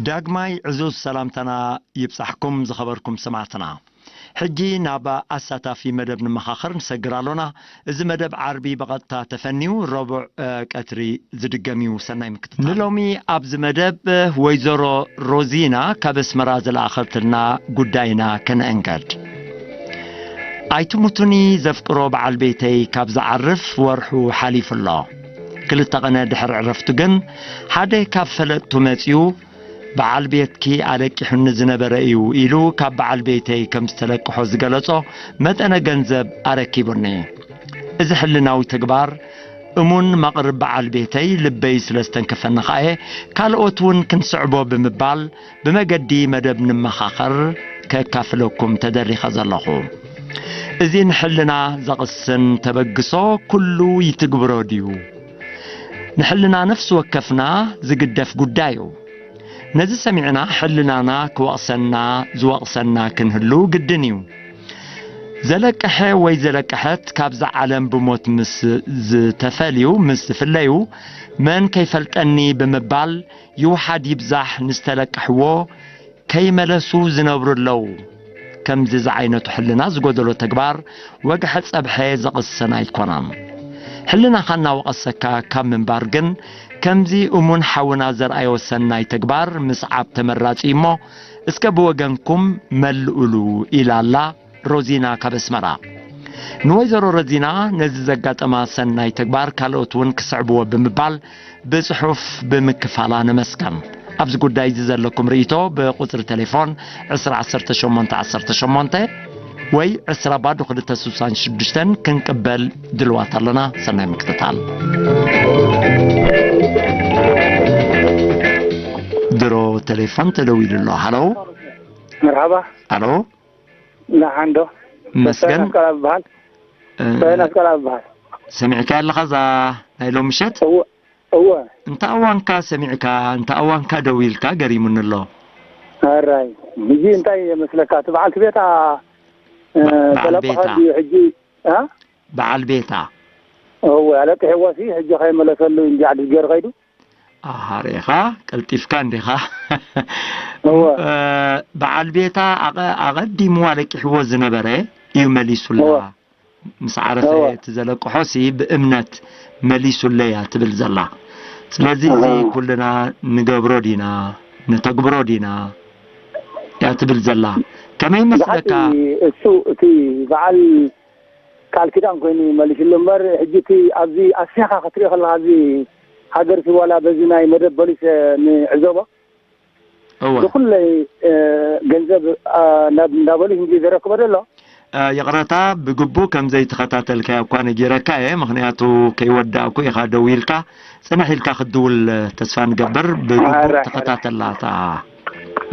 ዳግማይ ዕዙዝ ሰላምታና ይብጻሕኩም ዝኸበርኩም ሰማዕትና። ሕጂ ናብ ኣሳታፊ መደብ ንመኻኸር ንሰግር ኣሎና። እዚ መደብ ዓርቢ ብቐጥታ ተፈንዩ ረቡዕ፣ እ፣ ቀትሪ ዝድገም እዩ። ሰናይ ምክትታል። ንሎሚ ኣብዚ መደብ ወይዘሮ ሮዚና ካብ ኣስመራ ዝለኣኸትልና ጉዳይና ከነእንገድ። ኣይትሙቱኒ ዘፍቅሮ በዓል ቤተይ ካብ ዝዓርፍ ወርሑ ሓሊፉ ኣሎ። ክልተ ቐነ ድሕሪ ዕረፍቱ ግን ሓደ ካብ ፈለጥቱ መጺኡ፣ "በዓል ቤትኪ ኣለቂሑኒ ዝነበረ እዩ" ኢሉ ካብ በዓል ቤተይ ከም ዝተለቅሖ ዝገለጾ መጠነ ገንዘብ ኣረኪቡኒ። እዚ ሕልናዊ ተግባር እሙን መቕርብ በዓል ቤተይ ልበይ ስለ ዝተንከፈኒ ከኣ'የ፣ ካልኦት እውን ክንስዕቦ ብምባል ብመገዲ መደብ ንመኻኸር ከካፍለኩም ተደሪኸ ዘለኹ። እዚ ንሕልና ዘቕስን ተበግሶ ኩሉ ይትግብሮ ድዩ? ንሕልና ነፍሲ ወከፍና ዝግደፍ ጉዳይ እዩ። ነዚ ሰሚዕና ሕልናና ክወቕሰና፣ ዝወቕሰና ክንህሉ ግድን እዩ። ዘለቀሐ ወይ ዘለቀሐት ካብዛ ዓለም ብሞት ምስ ዝተፈልዩ፣ ምስ ዝፍለዩ፣ መን ከይፈልጠኒ ብምባል ይውሓድ ይብዛሕ ንዝተለቀሕዎ ከይመለሱ ዝነብሩ ኣለዉ። ከምዚ ዝዓይነቱ ሕልና ዝጎደሎ ተግባር ወግሐ ጸብሐ ዘቕስን ኣይኮነን። ሕልናኻ እናወቐሰካ ካብ ምንባር ግን፣ ከምዚ እሙን ሓውና ዘርኣዮ ሰናይ ተግባር ምስዓብ ተመራጺ እሞ፣ እስከ ብወገንኩም መልኡሉ ኢላ ኣላ ሮዚና ካብ ኣስመራ። ንወይዘሮ ሮዚና ነዚ ዘጋጠማ ሰናይ ተግባር ካልኦት እውን ክስዕብዎ ብምባል ብጽሑፍ ብምክፋላ ነመስገን። ኣብዚ ጉዳይ እዚ ዘለኩም ርእይቶ ብቁጽሪ ቴሌፎን ዕስራ ዓሰርተ ሸሞንተ ዓሰርተ ሸሞንተ ወይ ዕስራ ባዶ ክልተ ስሳን ሽዱሽተን ክንቅበል ድልዋት ኣለና። ሰናይ ምክትታል። ድሮ ቴሌፎን ተደዊሉ ኣሎ። ሃሎ። መርሓባ። ሃሎ። ንሓንዶ። መስገን። ሰናይ ኣስቀላ ዝበሃል። እ፣ ሰናይ ኣስቀላ ዝበሃል። ሰሚዕካ ኣለኻ እዛ ናይ ሎሚ ምሸት? እወ፣ እወ። እንተ ኣዋንካ ሰሚዕካ፣ እንተ ኣዋንካ ደዊልካ ገሪሙኒ ኣሎ። ኣራይ፣ ሕጂ እንታይ የመስለካ? እቲ በዓልቲ ቤታ፣ እ፣ በ-፣ በዓል ተለቅሖ ቤታ። ድዩ ሕጂ? ኣ? በዓል ቤታ። እወ፣ ኣለቂሕዎ ሲ፣ ሕጂ ከይመለሰሉ እንጂ ዓዲ ገይሩ ከይዱ። ኣሃ፣ ርኢኻ፣ ቀልጢፍካ እንዲኻ። እወ። እ፣ በዓል ቤታ ኣቐ-፣ ኣቐዲሙ ኣለቂሕዎ ዝነበረ እዩ መሊሱላ። እወ። ምስ ዓረፈ እወ። እቲ ዘለቅሖሲ ብእምነት መሊሱለይ እያ ትብል ዘላ። ስለዚ እዚ እወ። ኩልና ንገብሮ ዲና፣ ነተግብሮ ዲና እያ ትብል ዘላ። ከመይ ይመስለካ? ብሓቂ እሱ እቲ በዓል ቃል ኪዳን ኮይኑ መሊሱሉ እምበር፣ ሕጂ እቲ ኣብዚ ኣስፊሕካ ክትሪኦ ከለካ፣ ኣብዚ ሃገር ሲ ዋላ በዚ ናይ መደብ ፖሊስ ንዕዘቦ፣ እወ። ብኩለይ፣ እ፣ ገንዘብ፣ እ፣ ናብ፣ እንዳ ፖሊስ እንጂ ዘረክቦ ዘሎ። እ፣ ይቕረታ፣ ብግቡእ ከም ዘይተኸታተልካዮ እኳ ነጊረካ እየ፣ ምኽንያቱ ከይወዳእኩ ኢኻ ደው ኢልካ፣ ጽንሕ ኢልካ ክትድውል ተስፋ ንገብር። ብግቡእ ኣራይ፣ ኣራይ። ተኸታተላ እታ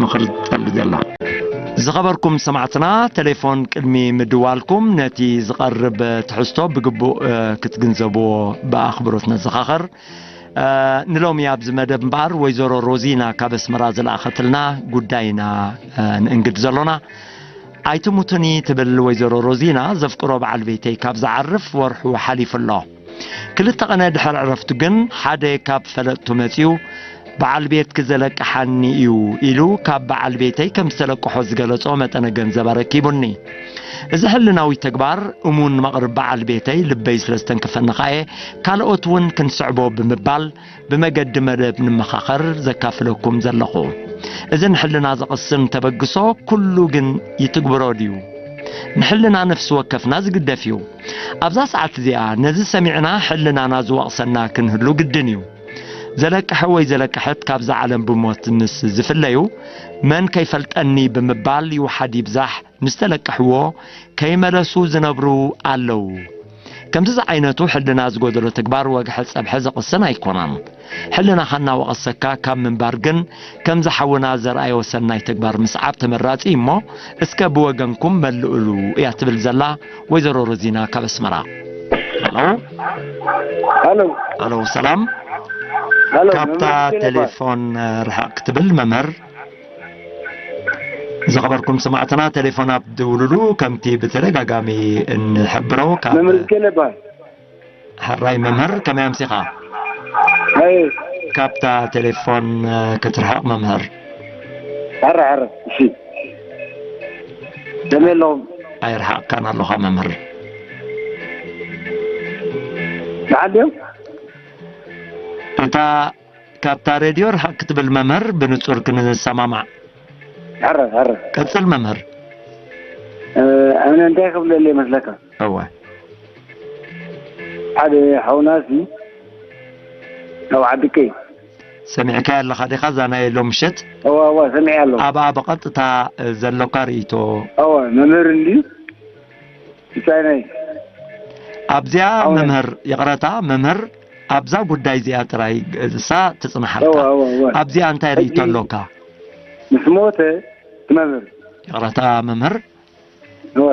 ምኽሪ ትጸሊ ዘላ። ዝኸበርኩም ሰማዕትና፣ ቴሌፎን ቅድሚ ምድዋልኩም ነቲ ዝቐርብ ትሕዝቶ ብግቡእ፣ እ፣ ክትግንዘብዎ ብኣኽብሮት ነዘኻኽር። እ፣ ንሎሚ ኣብዚ መደብ እምበኣር ወይዘሮ ሮዚና ካብ ኣስመራ ዝለኣኸትልና ጉዳይ ኢና፣ እ፣ ንእንግድ ዘሎና። ኣይትሙቱኒ ትብል ወይዘሮ ሮዚና፣ ዘፍቅሮ በዓል ቤተይ ካብ ዝዓርፍ ወርሑ ሓሊፉ ኣሎ። ክልተ ቐነ ድሕሪ ዕረፍቱ ግን ሓደ ካብ ፈለጥቱ መጺኡ፣ "በዓል ቤትኪ ዘለቅሓኒ እዩ" ኢሉ ካብ በዓል ቤተይ ከም ዝተለቅሖ ዝገለጾ መጠነ ገንዘብ ኣረኪቡኒ። እዚ ሕልናዊ ተግባር እሙን መቕርብ በዓል ቤተይ ልበይ ስለ ዝተንከፈኒ ከኣ እየ ካልኦት እውን ክንስዕቦ ብምባል ብመገዲ መደብ ንመኻኸር ዘካፍለኩም ዘለኹ። እዚ ንሕልና ዘቕስን ተበግሶ ኩሉ ግን ይትግብሮ ድዩ? ንሕልና ነፍሲ ወከፍና ዝግደፍ እዩ። ኣብዛ ሰዓት እዚኣ ነዚ ሰሚዕና ሕልናና ዝወቕሰና ክንህሉ ግድን እዩ። ዘለቅሐ ወይ ዘለቅሐት ካብዛ ዓለም ብሞት ምስ ዝፍለዩ፣ መን ከይፈልጠኒ ብምባል ይውሓድ ይብዛሕ ምስ ተለቅሕዎ ከይመለሱ ዝነብሩ ኣለዉ። ከምዚ ዝዓይነቱ ሕልና ዝጎደሎ ተግባር ወግሐ ጸብሐ ዘቕስን ኣይኮነን። ሕልናኻ እናወቐሰካ ካብ ምንባር ግን፣ ከምዚ ሓውና ዘርኣዮ ሰናይ ተግባር ምስዓብ ተመራጺ እሞ፣ እስከ ብወገንኩም መልእሉ እያ ትብል ዘላ ወይዘሮ ሮዚና ካብ ኣስመራ። ሃሎ? ሃሎ። ሃሎ፣ ሰላም። ሃሎ፣ ካብታ መምህር ቴሌፎን። ቴሌፎን፣ እ፣ ርሕቕ ክትብል መምህር። ዝኸበርኩም ሰማዕትና፣ ቴሌፎን ኣብ ትድውልሉ፣ ከምቲ ብተደጋጋሚ እንሕብሮ፣ ካብ መምህር ኬለ ይበሃል። ሕራይ መምህር፣ ከመይ ኣምሲኻ? ኣይ። ካብታ ቴሌፎን፣ እ፣ ክትርሕቕ መምህር። ሕረ ሕረ። እሺ፣ ከመይ ኣለኹም? ኣይረሓቕካን ኣለኻ መምህር። ደሓን ድዮም? እታ ካብታ ሬድዮ ርሓቕ ክትብል መምህር፣ ብንጹር ክንሰማማዕ። ሕረ ሕረ። ቀጽል መምህር። ኣነ እንታይ ክብለለ ይመስለካ? እወ። ሓደ ሓውናሲ ኣብ ዓድቀይ። ሰሚዕካዮ ኣለኻ ዲኻ እዛ ናይ ሎምሸት? እወ፣ እወ፣ ሰሚዐ ኣለኹ። ኣብኣ ብቐጥታ፣ እ፣ ዘሎካ ርእይቶ? እወ፣ መምህር እንድዩ። እንታይ ናይ ኣብዚኣ ኣሁን መምህር፣ ይቕረታ መምህር፣ ኣብዛ ጉዳይ እዚኣ ጥራይ እሳ ትጽናሓልካ። እወ፣ እወ፣ እወ። ኣብዚኣ እንታይ ርእይቶ ሕጂ ኣሎካ? ምስ ሞተ እቲ መምህር። ይቕረታ መምህር። እወ።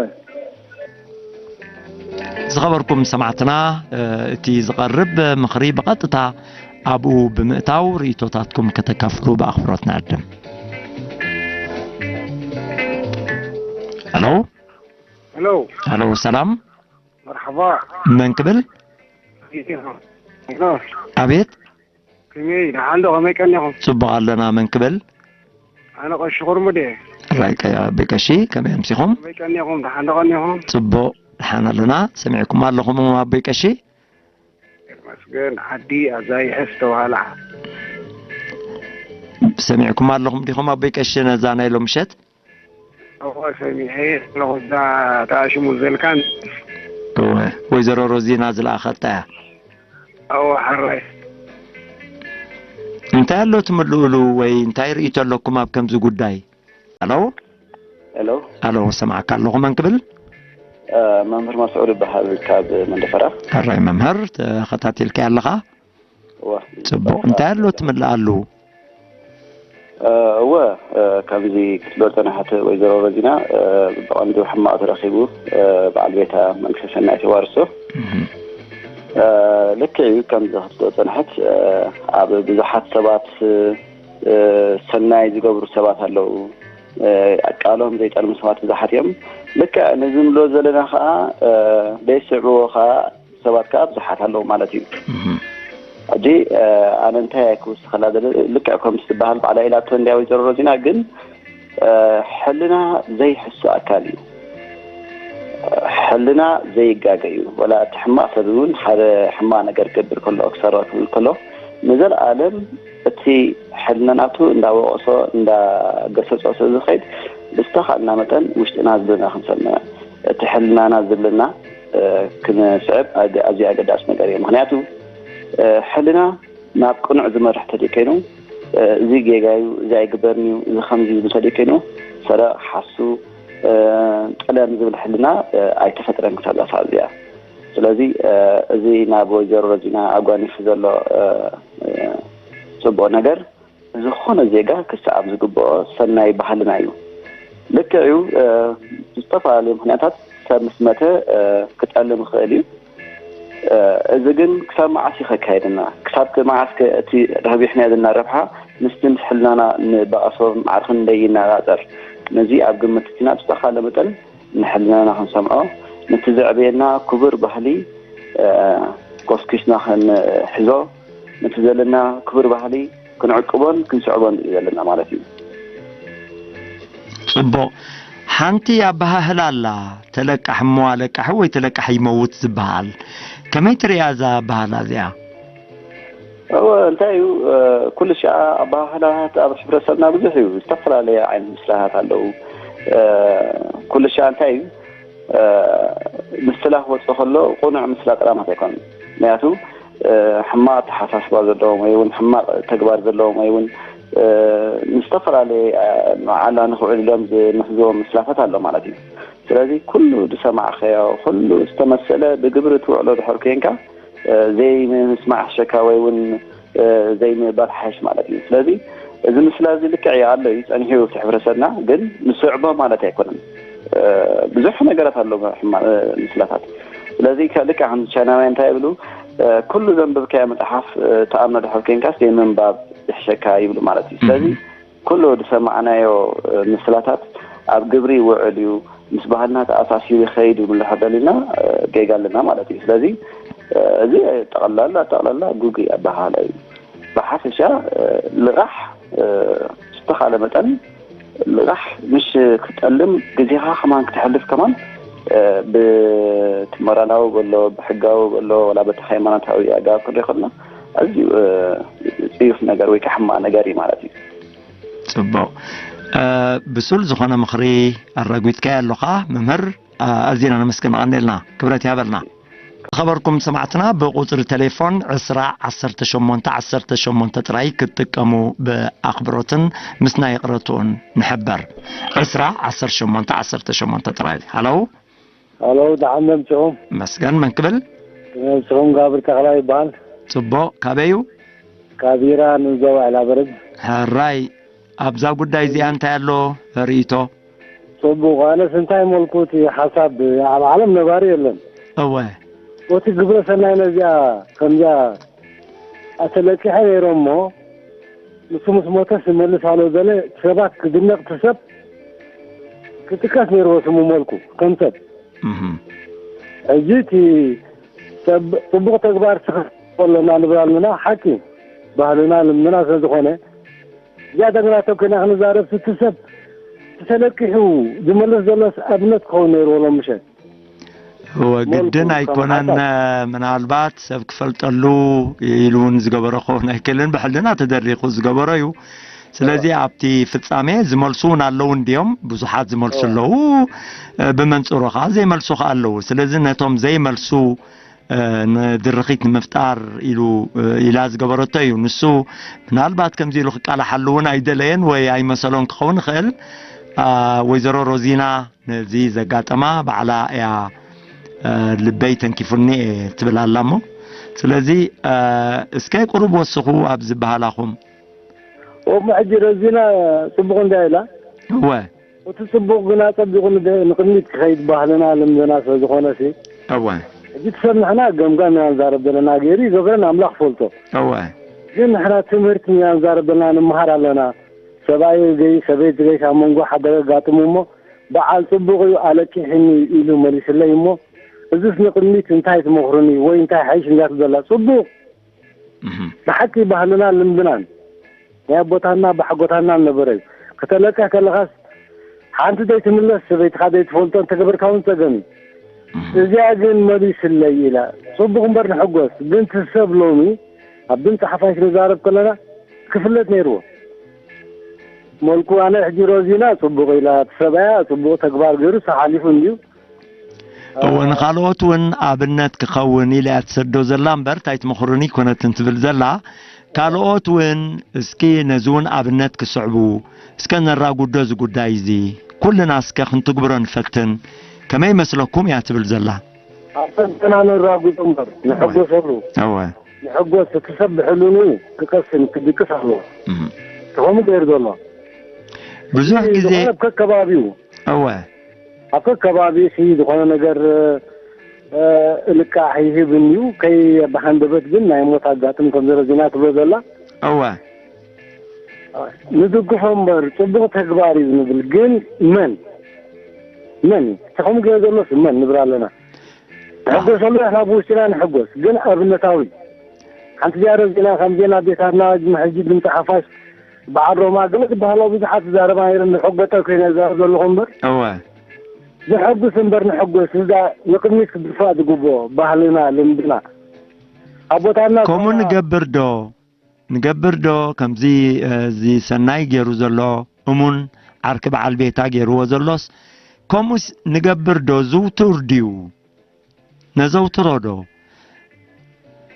ዝኸበርኩም ሰማዕትና፣ እ፣ እቲ ዝቐርብ ምኽሪ ብቐጥታ ኣብኡ ብምእታው ርእይቶታትኩም ከተካፍሉ ብኣኽብሮት ንዕድም። ሄሎ። ሄሎ። ሄሎ፣ ሰላም። መርሓባ። መን ክብል? ሄሎ። ኣቤት። ከመይ፣ ደሓን ዶ? ከመይ ቀኒኹም? ጽቡቕ ኣለና። መን ክብል? ኣነ ቀሺ ኩርሙድ እየ። ራይ ቀ-፣ ኣቦይ ቀሺ፣ ከመይ ኣምሲኹም? ከመይ ቀኒኹም? ደሓን ዶ ቀኒኹም? ጽቡቕ፣ ደሓን ኣለና። ሰሚዕኩም ኣለኹም ኣቦይ ቀሺ? ይመስገን። ዓዲ ኣዛይሐ ዝተባህለ። ሰሚዕኩም ኣለኹም ዲኹም ኣቦይ ቀሺ ነዛ ናይ ሎምሸት? እወ፣ ሰሚዐ ኣለኹ። እዛ ተኣሽሙ ዘልካን። እወ፣ ወይዘሮ ሮዚና ዝለኣኸታ እያ። እወ፣ ሕራይ። እንታይ ኣሎ ትምልኡሉ ወይ እንታይ ርእይቶ ኣለኩም ኣብ ከምዚ ጉዳይ? ሄሎ? ሄሎ? ሄሎ፣ ሰማዕካ ኣለኹ። መን ክብል? እ፣ መምህር መስዑድ ይበሃል ካብ መንደፈራ። ሕራይ መምህር፣ ተኸታቲልካዮ ኣለኻ? እወ። ጽቡቕ። እንታይ ኣሎ ትምልኣሉ? እ፣ እወ፣ እ፣ ካብዚ ክትብሎ ዝጸናሕት ወይዘሮ ረዚና፣ እ፣ ብቐንዱ ሕማቕ ተረኺቡ፣ እ፣ በዓል ቤታ መንግስተ ሰማያት የዋርሶ። እህ። እ፣ ልክዕ እዩ፣ ከምዚ ክትብሎ ዝጸናሕት፣ እ፣ ኣብ ብዙሓት ሰባት፣ እ፣ ሰናይ ዝገብሩ ሰባት ኣለዉ። እ፣ ቃሎም ዘይጠልሙ ሰባት ብዙሓት እዮም። ልክዕ ነዚ ንብሎ ዘለና ኸኣ፣ እ፣ ዘይስዕብዎ ኸኣ ሰባት ከኣ ብዙሓት ኣለዉ ማለት እዩ። እህ። ሕጂ፣ እ፣ ኣነ እንታይ እየ ክውስኸላ ደለ፣ ልክዕ ከምቲ ትበሃል ባዕላ ኢላቶ እንድያ ወይዘሮ ሮዚና፣ ግን፣ እ፣ ሕልና ዘይሕሱ ኣካል እዩ። ሕልና ዘይጋገ እዩ። ወላ እቲ ሕማቕ ሰብ እውን ሓደ ሕማቕ ነገር ክገብር ከሎ፣ ክሰርቕ ክብል ከሎ፣ ንዘለኣለም እቲ ሕልና ናቱ እንዳወቐሶ፣ እንዳገሰጾ ስለ ዝኸይድ፣ ብዝተኻእልና መጠን ውሽጥና ዝብለና ክንሰምዕ፣ እቲ ሕልናና ዝብለና፣ እ፣ ክንስዕብ ኣገ-፣ ኣዝዩ ኣገዳሲ ነገር እዩ። ምኽንያቱ፣ እ፣ ሕልና ናብ ቅኑዕ ዝመርሕ ተደይ ኮይኑ፣ እ፣ እዚ ጌጋ እዩ፣ እዚ ኣይግበርን እዩ፣ እዚ ከምዚ ዝብል ተደይ ኮይኑ፣ ሰረቕ፣ ሓሱ፣ እ፣ ጠለም ዝብል ሕልና፣ እ፣ ኣይተፈጥረን ክሳብ እዛ ሰዓት እዚኣ። ስለዚ፣ እ፣ እዚ ናብ ወይዘሮ ረዚና ኣጓኒፉ ዘሎ፣ እ፣ እ፣ ጽቡቕ ነገር፣ ዝኾነ ዜጋ ክሰዓብ ዝግብኦ ሰናይ ባህልና እዩ። ልክዕ እዩ፣ እ፣ ብዝተፈላለዩ ምኽንያታት ሰብ ምስ መተ፣ እ፣ ክጠልም ይኽእል እዩ። እ፣ እዚ ግን ክሳብ መዓስ እዩ ከካይድና? ክሳብ መዓስ ከ እቲ ረቢሕናዮ ዘለና ረብሓ ምስቲ ምስ ሕልናና ንበኣሶ ማዕርኽን እንደይነጻጸር? ነዚ ኣብ ግምት እቲና ብዝተኻለ መጠን ንሕልናና ክንሰምዖ፣ ነቲ ዘዕበየና ክቡር ባህሊ፣ እ፣ ኮስኪስና ክንሕዞ፣ ነቲ ዘለና ክቡር ባህሊ ክንዕቅቦን ክንስዕቦን እዩ ዘለና ማለት እዩ። ጽቡቕ። ሓንቲ ኣበሃህላ ኣላ፣ "ተለቃሒ እሞ ኣለቃሒ ወይ ተለቃሒ ይመውት" ዝበሃል። ከመይ ትርእያ እዛ ኣበሃህላ እዚኣ? እወ፣ እንታይ እዩ፣ እ፣ ኩሉ ሻዕ ኣበሃህላታት ኣብ ሕብረተሰብና ብዙሕ እዩ። ዝተፈላለየ ዓይነት ምስላታት ኣለዉ። እ፣ ኩሉ ሻዕ እንታይ እዩ፣ እ፣ ምስላ ክወጽእ ከሎ ቅኑዕ ምስላ ጥራይ ማለት ኣይኮነን። ምኽንያቱ፣ እ፣ ሕማቕ ኣተሓሳስባ ዘለዎም ወይ እውን ሕማቕ ተግባር ዘለዎም ወይ እውን፣ እ፣ ንዝተፈላለየ፣ እ፣ መዓላ ንኽውዕል ኢሎም ዝምሕዝዎም ምስላታት ኣሎ ማለት እዩ። ስለዚ ኩሉ ዝሰማዕካዮ፣ ኩሉ ዝተመሰለ ብግብሪ ትውዕሎ ድሕር ኮንካ፣ እ፣ ዘይምስማዕ ይሕሸካ ወይ እውን፣ እ፣ ዘይምባል ሓይሽ ማለት እዩ። ስለዚ እዚ ምስላ እዚ ልክዕ እዩ ኣሎ እዩ፣ ጸኒሑ እዩ ኣብቲ ሕብረተሰብና፣ ግን ንስዕቦ ማለት ኣይኮነን። እ፣ ብዙሕ ነገራት ኣሎ ሕማ-፣ እ፣ ምስላታት። ስለዚ ከ-፣ ልክዕ ከምዚ ቻይናውያን እንታይ ይብሉ፣ እ፣ "ኩሉ ዘንበብካዮ መጽሓፍ፣ እ፣ ትኣምኖ ድሕር ኮንካስ ዘይምንባብ ይሕሸካ" ይብሉ ማለት እዩ። ስለዚ እህ። ኩሉ ዝሰማዕናዮ፣ እ፣ ምስላታት ኣብ ግብሪ ይውዕል እዩ፣ ምስ ባህልና ተኣሳሲሩ ይኸይድ እዩ እንድሕር ደሊና፣ እ፣ ጌጋ ኣለና ማለት እዩ። ስለዚ፣ እ፣ እዚ ጠቕላላ፣ ጠቕላላ ግጉይ ኣበሃህላ እዩ። ብሓፈሻ፣ እ፣ ልቓሕ፣ እ፣ ዝተኻለ መጠን ልቓሕ ምሽ ክትጠልም፣ ግዜኻ ከማን ክተሕልፍ ከማን፣ እ፣ ብቲ ሞራላዊ በሎ፣ ብሕጋዊ በሎ፣ ወላ በቲ ሃይማኖታዊ ኣገባብ ክንሪኦ ከለና፣ ኣዝዩ፣ እ፣ ጽዩፍ ነገር ወይ ከዓ ሕማቕ ነገር እዩ ማለት እዩ። ጽቡቕ። እ፣ ብሱል ዝኾነ ምኽሪ ኣራጒድካዮ ኣለኻ መምህር። እ፣ ኣዚና ነመስግን፣ ኣቐንየልና። ክብረት ይሃበልና። ዝኸበርኩም ሰማዕትና፣ ብቁጽሪ ቴሌፎን ዕስራ ዓሰርተ ሸሞንተ ዓሰርተ ሸሞንተ ጥራይ ክትጥቀሙ ብኣኽብሮትን ምስናይ ይቕረትኡን ንሕበር። ዕስራ ዓሰርተ ሸሞንተ ዓሰርተ ሸሞንተ ጥራይ። ሃሎ። ሃሎ፣ ደሓን መምጽኹም። መስገን፣ መን ክብል? መምጽኹም ጋብር ተኽላይ ይበሃል። ጽቡቕ፣ ካበይ እዩ? ካብ ኢራን፣ ዞባ ዕላበረድ። ሕራይ፣ ኣብዛ ጉዳይ እዚኣ እንታይ ኣሎ ርእይቶ? ጽቡቕ፣ ኣነስ እንታይ መልኩ እቲ ሓሳብ ኣብ ዓለም ነባሪ የለን። እወ። እቲ ግብረ ሰናይ ነዚኣ ከምዚኣ ኣተለቂሐ ነይሮም እሞ፣ ንሱ ምስ ሞተስ ይመልስ ኣሎ ዘለ ሰባት ክድነቕ፣ እቲ ሰብ ክጥቀስ ነይርዎ ስሙ መልኩ ከም ሰብ። እህ። ሕጂ እቲ ሰብ ጽቡቕ ተግባር ስኽፍ ኣለና ንብል ኣለና፣ ሓቂ ባህልና ልምድና ስለ ዝኾነ፣ እዚኣ ዳግና ተኮይና ክንዛረብ፣ እቲ ሰብ ተሰለቂሑ ዝመለስ ዘሎስ ኣብነት ክኸውን ነይርዎ ሎም ምሸት። እወ፣ መልኩ ግድን ከም ኣይኮነን። ሓሳብ። ምናልባት ሰብ ክፈልጠሉ ኢሉ እውን ዝገበሮ ክኸውን ኣይክእልን፣ ብሕልና ተደሪኹ ዝገበሮ እዩ። ስለዚ እወ። ኣብቲ ፍጻሜ ዝመልሱ እውን ኣለዉ እንድዮም፣ ብዙሓት ዝመልሱ እወ። ኣለዉ፣ እ፣ ብመንጽሩ ኸዓ ዘይመልሱ ኸዓ ኣለዉ። ስለዚ ነቶም ዘይመልሱ፣ እ፣ ንድርኺት ንምፍጣር ኢሉ፣ እ፣ ኢላ ዝገበረቶ እዩ። ንሱ ምናልባት ከምዚ ኢሉ ክቃላሓሉ እውን ኣይደለየን ወይ ኣይመሰሎን ክኸውን ይኽእል። ኣ፣ ወይዘሮ ሮዚና ነዚ ዘጋጠማ ባዕላ እያ፣ እ፣ ልበይ ተንኪፉኒ እየ ትብል ኣላ እሞ፣ ስለዚ፣ እ፣ እስከ ቁሩብ ወስኹ ኣብ ዝበሃላኹም። እሞ ሕጂ ረዚና ጽቡቕ እንዳ ኢላ። እወ። እቲ ጽቡቕ ግና ጸቢቑ ንደ-፣ ንቕድሚት ክኸይድ ባህልና ልምድና ስለ ዝኾነ ሲ። እወ። ሕጂ እቲ ሰብ ንሕና ገምጋም ኢና ንዛረብ ዘለና፣ ገይሩ ይገብረን ኣምላኽ ፈልጦ። እወ። ግን ንሕና ትምህርቲ ኢና ንዛረብ ዘለና፣ ንምሃር ኣለና። ሰብኣይ ገይ፣ ሰበይቲ ገይሽ ኣብ መንጎ ሓደጋ ኣጋጥሙ እሞ፣ በዓል ጽቡቕ እዩ ኣለቂሕኒ ኢሉ መሊስለይ እሞ፣ እዝስ ንቕድሚት እንታይ ትመኽሩኒ ወይ እንታይ ሓይሽ እንዳትብል ዘላ? ጽቡቕ። እህ። ብሓቂ ባህልናን ልምድናን ናይ ኣቦታትና ብሓጎታትና ዝነበረ እዩ። ክተለቅሕ ከለኻስ ሓንቲ ዘይትምለስ ሰበይትኻ ዘይትፈልጦ እንተገበርካ እውን ጸገም እዩ። እህ። እዚኣ ግን መሊስለይ ኢላ። ጽቡቕ እምበር ንሕጎስ። ግን እቲ ሰብ ሎሚ ኣብ ድምፂ ሓፋሽ ንዛረብ ከለና ክፍለጥ ነይርዎ። መልኩ ኣነ ሕጂ ሮዚና ጽቡቕ ኢላ፣ እቲ ሰብኣያ ጽቡቕ ተግባር ገይሩ ሓሊፉ እንድዩ። እወ፣ ንኻልኦት እውን ኣብነት ክኸውን ኢላ እያ ትሰዶ ዘላ እምበር፣ እንታይ ትመኽሩኒ ኣይኮነትን ትብል ዘላ። ካልኦት እውን እስኪ ነዚ እውን ኣብነት ክስዕቡ፣ እስከ ነራጉዶ እዚ ጉዳይ እዚ፣ ኩልና እስከ ክንትግብሮ ንፈትን፣ ከመይ ይመስለኩም እያ ትብል ዘላ። ኣብ ፈተና ነራጉዶ እምበር፣ ንሕጎሰሉ። እወ። ንሕጎስ፣ እቲ ሰብ ብሕልኑ ክቀስን ክድቅስ ኣለዎ። እም። እቲ ከምኡ ገይሩ ዘሎ። ብዙሕ እዚ ግዜ ዝኾነ ኣብ ከከባቢኡ። እወ። ኣብ ከከባቢ ሲ ዝኾነ ነገር፣ እ፣ እልቃሕ ይህብ እንዩ፣ ከይ ብሃንደበት ግን ናይ ሞት ኣጋጥም ከም ዘሎ ዜና ትብሎ ዘላ። እወ። ንድግፎ እምበር ጽቡቕ ተግባር እዩ ንብል፣ ግን መን? መን እዩ? እቲ ከምኡ ገይሩ ዘሎስ መን ንብል ኣለና? ንሕጎሰሉ፣ ንሕና ብውሽጥና ንሕጎስ፣ ግን ኣብነታዊ። ሓንቲ እዚኣ ረዚና ከም ዜና ኣዴታትና ሕጂ ድምፂ ሓፋሽ በዓል ሮማ ገለ ዝበሃላ ብዙሓት ዝዛረባ ነይረን፣ ዝሕጎጠ ኮይነ ዝዛረብ ዘለኹ እምበር። እወ። ንሕጉስ እምበር ንሕጎስ፣ እዛ ንቕድሚት ክድፋእ ዝግብኦ ባህልና፣ ልምድና፣ ኣቦታትና ከምኡ ንገብር ዶ? ንገብር ዶ? ከምዚ፣ እ፣ እዚ ሰናይ ገይሩ ዘሎ እሙን ዓርኪ በዓል ቤታ ገይርዎ ዘሎስ፣ ከምኡስ ንገብር ዶ? ዝውቱር ድዩ? ነዘውትሮ ዶ?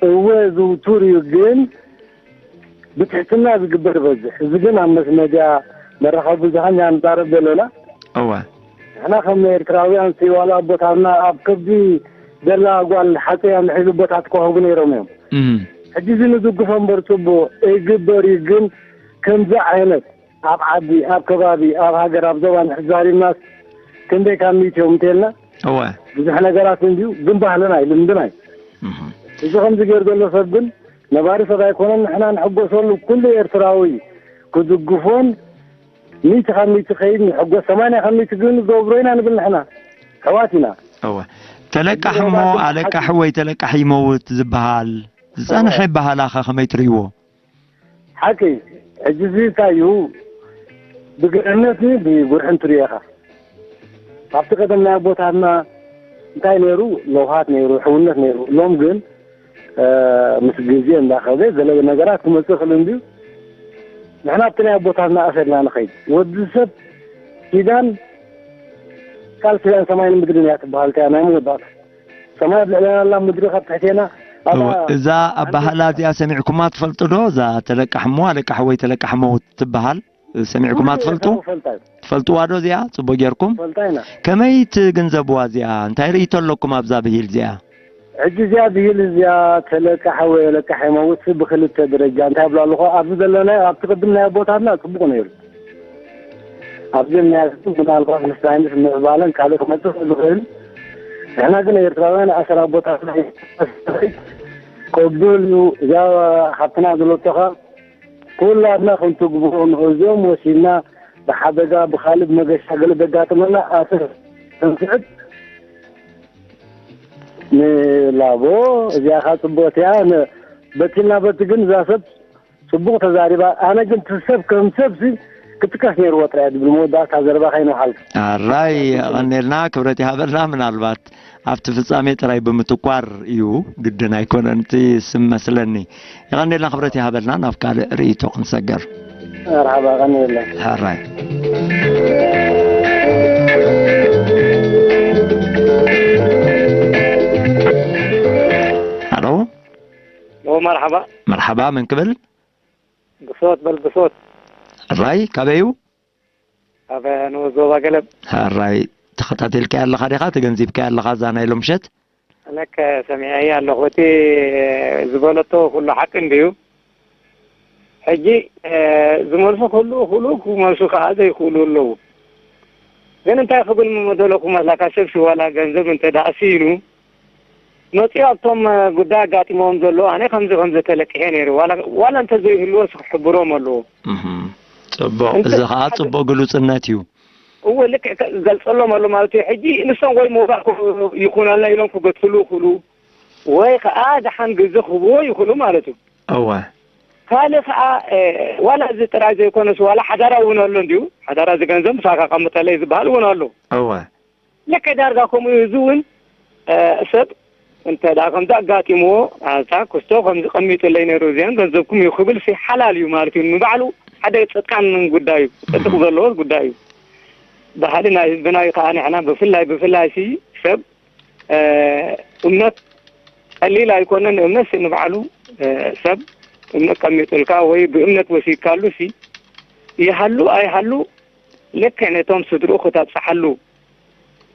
እወ፣ ዝውቱር እዩ፣ ግን ብትሕትና ዝግበር ይበዝሕ። እዚ ግን ኣብ መስ መድያ መራኸቢ ብዙሃን ኢና ንዛረብ ዘለና። እወ። ንሕና ከም ኤርትራውያን ሲ ዋላ ኣቦታትና ኣብ ከብዲ ዘላ ጓል ሓፀያ ምሒሉ ቦታ ትኮሃቡ ነይሮም እዮም። እም። ሕጂ እዚ ንዝግፎ እምበር ጽቡቕ ይግበር እዩ፣ ግን ከምዚ ዓይነት ኣብ ዓዲ፣ ኣብ ከባቢ፣ ኣብ ሃገር፣ ኣብ ዞባ ንሕዛሪናስ ክንደይ ካብ ሚእቲ እዮም እንተልና? እወ። ብዙሕ ነገራት እንድዩ፣ ግን ባህልና እዩ፣ ልምድና እዩ። እህ። እዚ ከምዚ ገይሩ ዘሎ ሰብ ግን ነባሪ ሰብ ኣይኮነን። ንሕና ንሕጎሰሉ፣ ኩሉ ኤርትራዊ ክድግፎን፣ ሚእቲ ካብ ሚእቲ ከይድ ንሕጎስ፣ ሰማንያ ካብ ሚእቲ ግን ገብሮ ኢና ንብል። ንሕና ኣሕዋት ኢና። እወ። ተለቃሒ እሞ ተባባሲ ኣለቃሒ ሓቂ። ወይ ተለቃሒ ይመውት ዝበሃል ዝጸንሐ እወ። ባህላኸ ከመይ ትርእይዎ? ሓቂ፣ ሕጂ እዚ እንታይ እዩ? ብግርህነት ብጉርሒ እንትርእየኻ ኣብቲ ቀደም ናይ ኣቦታትና እንታይ ነይሩ? ለውሃት ነይሩ፣ ሕውነት ነይሩ። ሎም ግን ምስ ግዜ እንዳኸደ ገለ ነገራት ክመጽእ ክእል እንድዩ። ንሕና ኣብቲ ናይ ኣቦታትና ኣሰር ኢና ንኸይድ። ወዲ ሰብ ኪዳን ቃል ኪዳን ሰማይን ምድርን እያ ትበሃል እቲኣ ናይ መወዳእታ። ሰማይ ኣብ ልዕለና ኣላ፣ ምድሪ ካብ ትሕቴና ኣላ። እዛ ኣባህላ እዚኣ ሰሚዕኩማ ትፈልጡ ዶ? እዛ ተለቃሕሞ ኣለቃሕወይ ተለቃሕሞ ትበሃል ሰሚዕኩማ ትፈልጡ? ትፈልጣ እዩ። ትፈልጥዋ ዶ እዚኣ ጽቡቅ ጌርኩም? ትፈልጣ ኢና። ከመይ ትግንዘብዋ እዚኣ? እንታይ ርእይቶ ኣለኩም ኣብዛ ብሂል እዚኣ? ሕጂ እዚኣ ብሂል እዚኣ ተለቃሕወይ ኣለቃሕሞ ውስ ብክልተ ደረጃ እንታይ ብሎ ኣለኹ? ኣብዚ ዘለና ኣብቲ ቅድም ናይ ኣቦታትና ጽቡቅ ነይሩ። ኣብዚ ናይ ምናልባት ምስ ሳይንስ ምዕባለን ካልእ ክመጽእ ዝኽእል፣ ንሕና ግን ኤርትራውያን ኣሰር ኣቦታትና እዩ። ቅቡል እዩ። እዛ ሓብትና ዝለቶኻ ኩላትና ክንትግብሮ ንእዞም ወሲድና ብሓደጋ ብኻልእ መገሻ ገለ ዘጋጥመና ኣሰር ክንስዕብ ንላቦ። እዚኣ ኻ ጽቡቕቲ እያ። ን-፣ በቲ ና በቲ ግን እዛ ሰብ ጽቡቕ ተዛሪባ። ኣነ ግን እቲ ሰብ ከም ሰብሲ ክጥቀስ ነይርዎ ጥራይ ድብል መወዳእታ ዘረባኻ ይንውሓልካ። ኣራይ፣ የቐኔልና፣ ክብረት ይሃበልና። ምናልባት ኣብቲ ፍጻሜ ጥራይ ብምትኳር እዩ፣ ግድን ኣይኮነን እቲ ስም መስለኒ። የቐኔልና፣ ክብረት ይሃበልና። ናብ ካልእ ርእይቶ ክንሰገር። መርሓባ፣ ቀኔልና። ሕራይ። ሃሎ። ሎ፣ መርሓባ። መርሓባ፣ መን ክብል? ብሶት በል ብሶት። ሕራይ፣ ካበዩ? ኣብ ንኡስ ዞባ ገለብ። ሕራይ፣ ተኸታቲልካዮ ኣለኻ ዲኻ? ተገንዚብካዮ ኣለኻ እዛ ናይ ሎምሸት? ለከ ሰሚዐያ ኣለኹ። እቲ ዝበለቶ ኩሉ ሓቂ እንድዩ። ሕጂ፣ እ፣ ዝመልሱ ክህሉ ይኽእሉ፣ ክመልሱ ከኣ ዘይክእሉ ኣለዉ። ግን እንታይ ክብል ምደለኹ መስላካ፣ ሰብሲ ዋላ ገንዘብ እንተ ደኣ ስኢኑ፣ መጺኡ ኣብቶም፣ እ፣ ጉዳይ ኣጋጢሞም ዘሎ፣ ኣነ ከምዚ ከምዚ ተለቂሐ ነይሩ፣ ዋላ፣ ዋላ እንተ ዘይህልዎስ ክሕብሮም ኣለዎ። እህ፣ ጽቡቕ። እንተ-፣ እዚ ከኣ ሓደ ጽቡቕ ግሉጽነት እዩ። እወ፣ ልክዕ ከ-፣ ገልጸሎም ኣሎ ማለት እዩ። ሕጂ ንሶም ወይ ምውራድ ክብ-፣ ይኹነልና ኢሎም ክገድፍሉ ይኽእሉ፣ ወይ ከኣ ደሓን ግዜ ክህብዎ ይኽእሉ ማለት እዩ። እወ። ካልእ ከኣ፣ እ፣ ዋላ እዚ ጥራይ ዘይኮነስ፣ ዋላ ሓዳራ እውን ኣሎ እንድዩ። ሓዳራ እዚ ገንዘብ ምሳኻ ቀምጠለይ ዝበሃል እውን ኣሎ። እወ። ልክዕ ዳርጋ ከምኡ እዩ። እዚ እውን፣ እ፣ ሰብ እንተ ደኣ ከምዚ ኣጋጢምዎ፣ ኣታ ክስቶ ከምዚ ቀሚጥለይ ነይሩ፣ እዚኣን ገንዘብኩም እዩ ክብል ሲ ሓላል እዩ ማለት እዩ። ንባዕሉ ሓደ ጽድቃን ጉዳይ እዩ፣ ጽድቅ እህ። ዘለዎ ጉዳይ እዩ። ባህሊ ናይ ህዝብና እዩ ከኣ ንሕና ብፍላይ፣ ብፍላይ ሲ ሰብ፣ እ፣ እምነት ቀሊል ኣይኮነን። እምነት ሲ ንባዕሉ፣ እ፣ ሰብ እምነት ቀሚጡልካ ወይ ብእምነት ወሲድካሉ ሲ ይሃሉ ኣይሃሉ ልክዕ ነቶም ስድርኡ ክተብጽሓሉ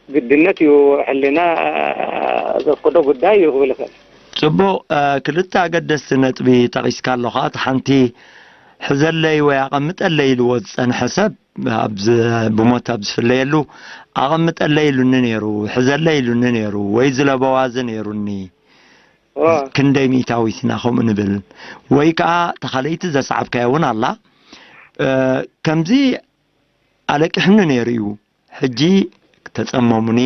ግድነት እዩ፣ ሕልና ዘፍቅዶ ጉዳይ እዩ ክብል ይኽእል። ጽቡቕ፣ እ፣ ክልተ ኣገደስቲ ነጥቢ ጠቒስካ ኣለኻ። እቲ ሓንቲ፣ "ሕዘለይ ወይ ኣቐምጠለይ" ኢልዎ ዝጸንሐ ሰብ፣ ኣብ ዝ-፣ ብሞት ኣብ ዝፍለየሉ፣ "ኣቐምጠለይ" ኢሉኒ ነይሩ፣ "ሕዘለይ" ኢሉኒ ነይሩ፣ ወይ ዝለበዋ እዚ ነይሩኒ። ዋ። ክንደይ ሚእታዊት ኢና ከምኡ ንብል? ወይ ከኣ፣ እታ ካልኣይቲ ዘስዓብካያ እውን ኣላ። እ፣ ከምዚ ኣለቂሑኒ ነይሩ እዩ። ሕጂ ተጸመሙኒ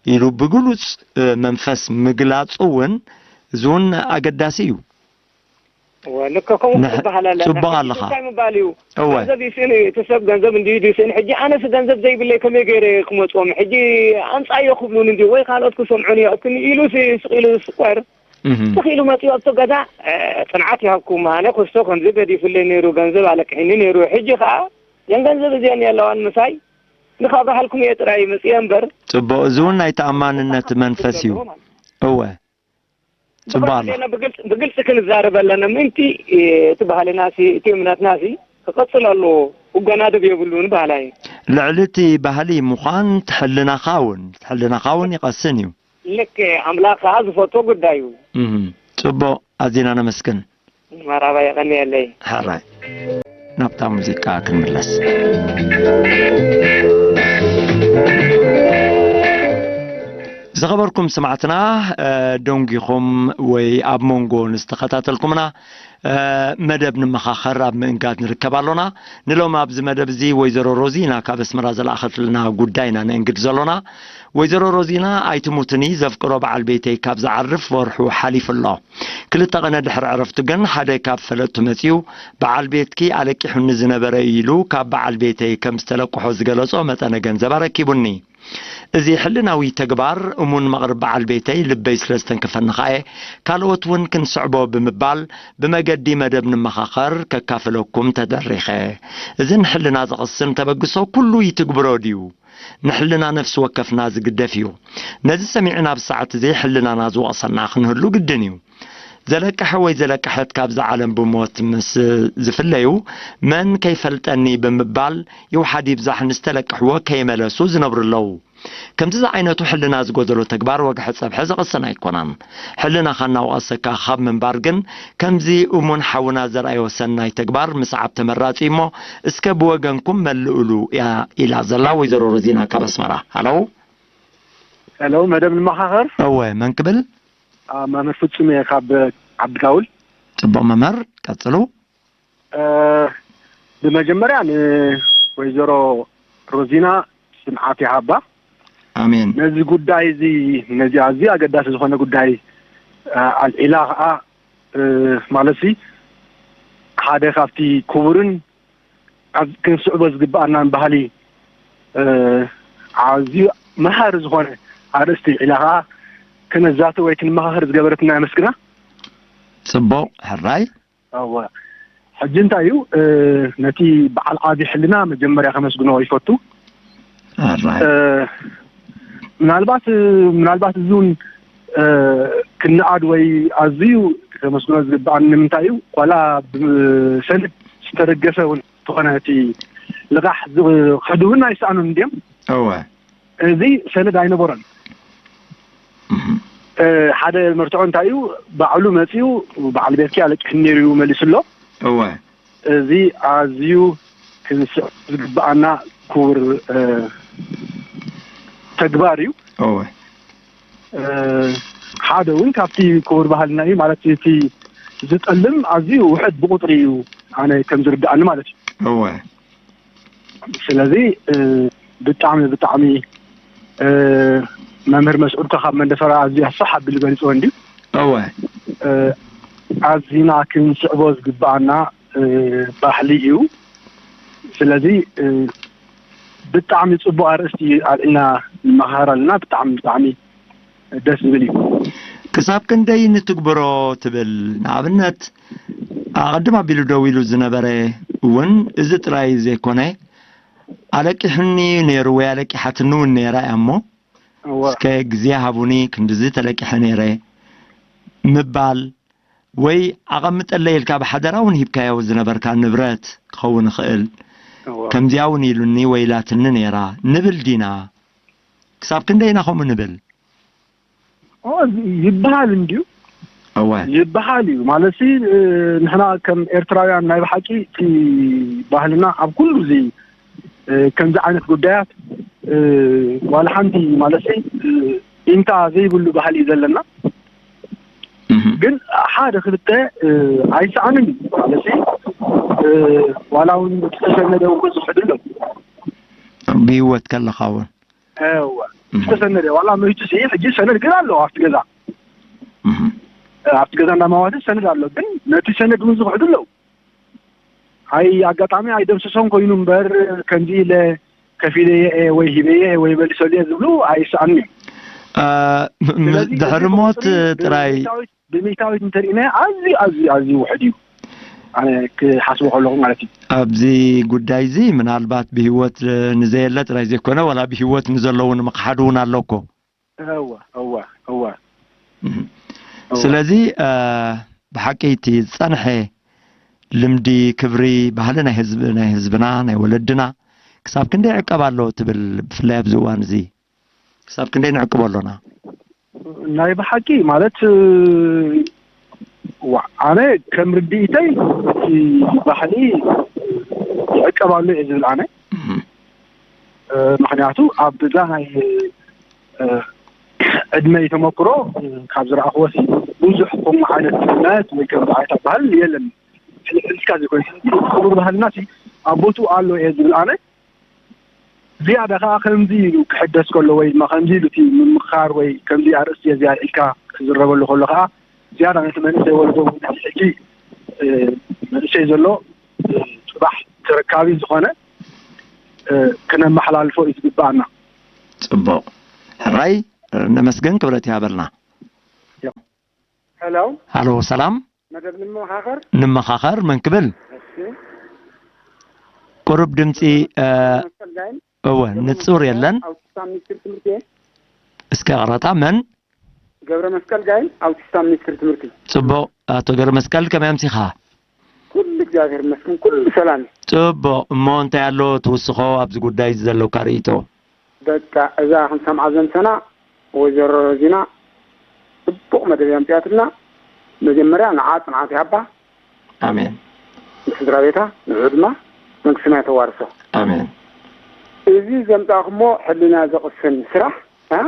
ኢሉ ብግሉጽ፣ እ፣ መንፈስ ምግላጹ እውን፣ እዚ እውን ኣገዳሲ እዩ። እወ፣ ልክዕ፣ ከምኡ ንሕ-፣ ክበሃል ኣለና። ጽቡቕ ሕጂ ኣለኻ። እንታይ ምባል እዩ? እወ። ገንዘብ ይስእን እዩ፣ እቲ ሰብ ገንዘብ እንድዩ ይስእን። ሕጂ ኣነስ ገንዘብ ዘይብለይ ከመይ ገይረ ክመጽኦም? ሕጂ ኣምጻዮ ክብሉኒ እንድዩ፣ ወይ ካልኦት ክሰምዑኒ እዮም ኢሉ ሲ-፣ ስቕ ኢሉ ስቆር። እህ። ስቕ ኢሉ መጺኡ ኣብቲ ገዛ፣ እ፣ ጽንዓት ይሃብኩም። ኣነ ክስቶ ከምዚ ገዲፉለይ ነይሩ፣ ገንዘብ ኣለቅሒኒ ነይሩ። ሕጂ ከኣ፣ "ዘን ገንዘብ እዚአን የለዋን ምሳይ፣ ንኻብርሃልኩም እየ ጥራይ መጺአ እምበር." ጽቡቕ፣ እዚ እውን ናይ ተኣማንነት መንፈስ እዩ። እወ። ጽቡቕ ብቐጥታ ኣለኻ። ኢና ብግልጽ-፣ ብግልጺ ክንዛረብ ኣለና። ምእንቲ፣ እ፣ እቲ ባህልናሲ፣ እቲ እምነትናሲ ክቐጽል ኣለዎ። ክጎናደብ የብሉን በሃላይ። ልዕሊ እቲ ባህሊ ምዃን፣ እቲ ሕልናኻ እውን፣ እቲ ሕልናኻ እውን ይቐስን እዩ። ልክዕ፣ ኣምላኽ ከኣ ዝፈትዎ ጉዳይ እዩ። እህ፣ ጽቡቕ፣ ኣዚና ነመስግን። መራባ የቐንየለይ። ሕራይ። ናብታ ሙዚቃ ክንምለስ። ዝኸበርኩም ሰማዕትና፣ እ፣ ደንጊኹም ወይ ኣብ መንጎ ንዝተኸታተልኩምና፣ እ፣ መደብ ንመኻኸር ኣብ ምእንጋድ ንርከብ ኣሎና። ንሎም ኣብዚ መደብ እዚ ወይዘሮ ሮዚና ካብ ኣስመራ ዝለኣኸትልና ጉዳይና ነእንግድ ዘሎና። ወይዘሮ ሮዚና፣ ኣይትሙትኒ ዘፍቅሮ በዓል ቤተይ ካብ ዝዓርፍ ወርሑ ሓሊፉ ኣሎ። ክልተ ቀነ ድሕሪ ዕረፍቱ ግን ሓደ ካብ ፈለጥቱ መጺኡ፣ በዓል ቤትኪ ኣለቂሑኒ ዝነበረ ኢሉ ካብ በዓል ቤተይ ከም ዝተለቅሖ ዝገለጾ መጠነ ገንዘብ ኣረኪቡኒ። እዚ ሕልናዊ ተግባር እሙን መቕርብ በዓል ቤተይ ልበይ ስለ ዝተንከፈኒ ከኣ ካልኦት እውን ክንስዕቦ ብምባል ብመገዲ መደብ ንመኻኸር ከካፍለኩም ተደሪኸ። እዚ ንሕልና ዘቕስን ተበግሶ ኩሉ ይትግብሮ ድዩ? ንሕልና ነፍሲ ወከፍና ዝግደፍ እዩ። ነዚ ሰሚዕና ኣብ ሰዓት እዚ ሕልናና ዝወቕሰና ክንህሉ ግድን እዩ። ዘለቀሐ ወይ ዘለቀሐት ካብዛ ዓለም ብሞት ምስ ዝፍለዩ፣ መን ከይፈልጠኒ ብምባል ይውሓድ ይብዛሕ ንዝተለቅሕዎ ከይመለሱ ዝነብሩ ኣለዉ። ከምዚ ዝዓይነቱ ሕልና ዝጎደሎ ተግባር ወግሐ ጸብሐ ዘቐሰን ኣይኮናን። ሕልናኻ እናወቐሰካ ካብ ምንባር ግን ከምዚ እሙን ሓውና ዘርኣዮ ሰናይ ተግባር ምስዓብ ተመራጺ እሞ እስከ ብወገንኩም መልእሉ እያ ኢላ ዘላ ወይዘሮ ሮዚና ካብ ኣስመራ። ሃሎ። ሄሎ፣ መደብ ንመኻኸር። እወ፣ መን ክብል? አ፣ መምህር ፍጹም እየ ካብ ዓዲ ጋውል። ጽቡቕ መምህር፣ ቀጽሉ። እ፣ ብመጀመርያ ንወይዘሮ ሮዚና ስምዓት ይሃባ። ኣሜን። ነዚ ጉዳይ እዚ፣ ነዚ ኣዝዩ ኣገዳሲ ዝኾነ ጉዳይ፣ እ፣ ኣልዒላ ኸኣ፣ እ፣ ማለትሲ ሓደ ካብቲ ክቡርን ኣብ ክንስዕቦ ዝግብኣናን ባህሊ፣ እ፣ ኣዝዩ መሃሪ ዝኾነ ኣርእስቲ ኢላ ኸኣ ክነዛቲ ወይ ክንመኻኸር ዝገበረትና የመስግና። ጽቡቕ፣ ሕራይ። እወ። ሕጂ እንታይ እዩ፣ እ፣ ነቲ በዓል ዓቢ ሕልና መጀመርያ ከመስግኖ ይፈቱ። ሕራይ። እ፣ ምናልባት፣ እ፣ ምናልባት እዚ እውን፣ እ፣ ክነኣድ ወይ ኣዝዩ ከመስግኖ ዝግብኣኒ ንምንታይ እዩ፣ ዋላ ብሰነድ ዝተደገፈ እውን እንተኾነ እቲ ልቓሕ ዝ-፣ ከድህቡና ኣይሰኣኑን እንድዮም። እወ። እዚ ሰነድ ኣይነበሮን። እህ። እ፣ ሓደ መርትዖ እንታይ እዩ፣ ባዕሉ መጺኡ በዓል ቤትኪ ኣለቂሕኒ ነይሩ እዩ መሊሱ ኣሎ። እወ። እዚ ኣዝዩ ክንስዕብ ዝግብኣና ክቡር፣ እ፣ ተግባር እዩ። እወ። እ፣ ሓደ እውን ካብቲ ክቡር ባህልና እዩ፣ ማለት እቲ ዝጠልም ኣዝዩ ውሑድ ብቁጽሪ እዩ፣ ኣነ ከም ዝርድኣኒ ማለት እዩ። እወ። ስለዚ፣ እ፣ ብጣዕሚ፣ ብጣዕሚ፣ እ፣ መምህር መስዑድ ካብ መንደፈራ ኣዝዩ ኣስፍሕ ኣቢሉ ገሊጽዎ እንድዩ። እወ። እ፣ ኣዚና ክንስዕቦ ዝግብኣና፣ እ፣ ባህሊ እዩ። ስለዚ፣ እ፣ ብጣዕሚ ጽቡቕ ኣርእስቲ ኣልዒልና ንመሃር ኣለና። ብጣዕሚ፣ ብጣዕሚ ደስ ዝብል እዩ። ክሳብ ክንደይ ንትግብሮ ትብል? ንኣብነት፣ ኣቐድም ኣቢሉ ደው ኢሉ ዝነበረ እውን እዚ ጥራይ ዘይኮነ፣ ኣለቂሑኒ ነይሩ ወይ ኣለቂሓትኒ እውን ነይራ እያ እሞ፣ እወ። እስከ ግዜ ሃቡኒ፣ ክንድዚ ተለቂሐ ነይረ ምባል፣ ወይ ኣቐምጠለይ ኢልካ ብሓደራ እውን ሂብካዮ ዝነበርካ ንብረት ክኸውን ይኽእል። እወ። ከምዚኣ እውን ኢሉኒ ወይ ኢላትኒ ነይራ ንብል ዲና? ክሳብ ክንደይ ኢና ከምኡ ንብል? ኦ፣ ይበሃል እንድዩ። እወ። ይበሃል እዩ። ማለትሲ፣ እ፣ ንሕና ከም ኤርትራውያን ናይ ብሓቂ እቲ ባህልና ኣብ ኩሉ እዚ፣ እ፣ ከምዚ ዓይነት ጉዳያት፣ እ፣ ዋላ ሓንቲ ማለትሲ፣ እ፣ ኢንታ ዘይብሉ ባህሊ እዩ ዘለና። እህ። ግን ሓደ ክልተ፣ እ፣ ኣይሰኣንን እዩ። ማለትሲ፣ እ፣ ዋላ እውን ዝተሰነደ እውን ብዙሕ ድሎ። ብህይወት ከለኻ እውን። እወ። እህ። ዝተሰነደ ዋላ መይቱሲ ሕጂ ሰነድ ግን ኣሎ ኣብቲ ገዛ። እህ። ኣብቲ ገዛ እንዳማዋተ ሰነድ ኣሎ። ግን ነቲ ሰነድ እውን ዝኽሕዱ ኣለዉ። ኣይ ኣጋጣሚ ኣይደምስሶን ኮይኑ እምበር ከምዚ ኢለ ከፊለየ እየ ወይ ሂበየ እየ ወይ መሊሰሉ እየ ዝብሉ ኣይሰኣኑን እዮም። እ፣ ም-፣ ም-፣ ስለዚ ድሕሪ እዚ ሞት ቁጽሪ ጥራይ ብሚእታዊት፣ ብሚእታዊት እንተርኢናዮ ኣዝዩ፣ ኣዝዩ፣ ኣዝዩ ውሑድ እዩ። ኣነ ክሓስቦ ከለኹ ማለት እዩ። ኣብዚ ጉዳይ እዚ ምናልባት ብህይወት ንዘየለ ጥራይ ዘይኮነ ዋላ ብህይወት ንዘለዉ ንምኽሓድ እውን ኣሎ እኮ። እወ፣ እወ፣ እወ። እህ። እወ። ስለዚ፣ እ፣ ብሓቂ እቲ ዝጸንሐ ልምዲ፣ ክብሪ፣ ባህሊ ናይ ህዝቢ፣ ናይ ህዝብና፣ ናይ ወለድና ክሳብ ክንደይ ይዕቀብ ኣሎ ትብል፣ ብፍላይ ኣብዚ እዋን እዚ ክሳብ ክንደይ ንዕቅቦ ኣሎና? ናይ ብሓቂ ማለት፣ እ፣ ዋ-፣ ኣነ ከም ርድኢተይ እቲ ባህሊ ይዕቀብ ኣሎ እየ ዝብል ኣነ። እህ። እ፣ ምኽንያቱ ኣብ እዛ ናይ፣ እ፣ ዕድመይ ተመክሮ ካብ ዝረኣኽዎ ሲ ብዙሕ ከምኡ ዓይነት እምነት ወይ ከምዚ ዓይነት ኣባህል የለን። ሕልፍልፍካ ዘይኮነ ክቡር ባህልና ሲ ኣብ ቦትኡ ኣሎ እየ ዝብል ኣነ። ዝያዳ ከዓ ከምዚ ኢሉ ክሕደስ ከሎ ወይ ድማ ከምዚ ኢሉ እቲ ምምኻር ወይ ከምዚ ኣርእስቲ እዚኣ ኢልካ ክዝረበሉ ከሎ ከዓ ዝያዳ ነቲ መንእሰይ ወለዶ እውን ካብ ሕጂ መንእሰይ ዘሎ ፅባሕ ተረካቢ ዝኾነ ክነመሓላልፎ እዩ ዝግባኣና። ፅቡቕ ሕራይ ነመስገን ክብረት ይሃበልና። ሄሎ ሃሎ ሰላም መደብ ንመኻኸር ንመኻኸር መን ክብል? ቁሩብ ድምፂ መስቀል ጋይን እወ ንፁር የለን። ኣውቲስታ ሚኒስትሪ ትምህርቲ እየ። እስከ ቅረታ መን? ገብረ መስቀል ጋይን ኣውቲስታ ሚኒስትሪ ትምህርቲ። ፅቡቕ ኣቶ ገብረ መስቀል ከመይ ኣምሲኻ? ኩሉ እግዚኣብሔር ይመስገን ኩሉ ሰላም እዩ። ፅቡቕ እሞ እንታይ ኣሎ ትውስኾ ኣብዚ ጉዳይ እዚ ዘለካ ርእይቶ? በቃ እዛ ክንሰምዓ ዘምሰና ወይዘሮ ሮዚና ፅቡቕ መደብ እያ ኣምፂኣትልና። መጀመርያ ንዓ ፅንዓት ይሃባ ኣሜን። ንስድራ ቤታ ንዑ ድማ መንግስቲ ሰማይ ተዋርሶ። ኣሜን። እዚ ዘምፃእኩሞ ሕልና ዘቕስን ስራሕ እ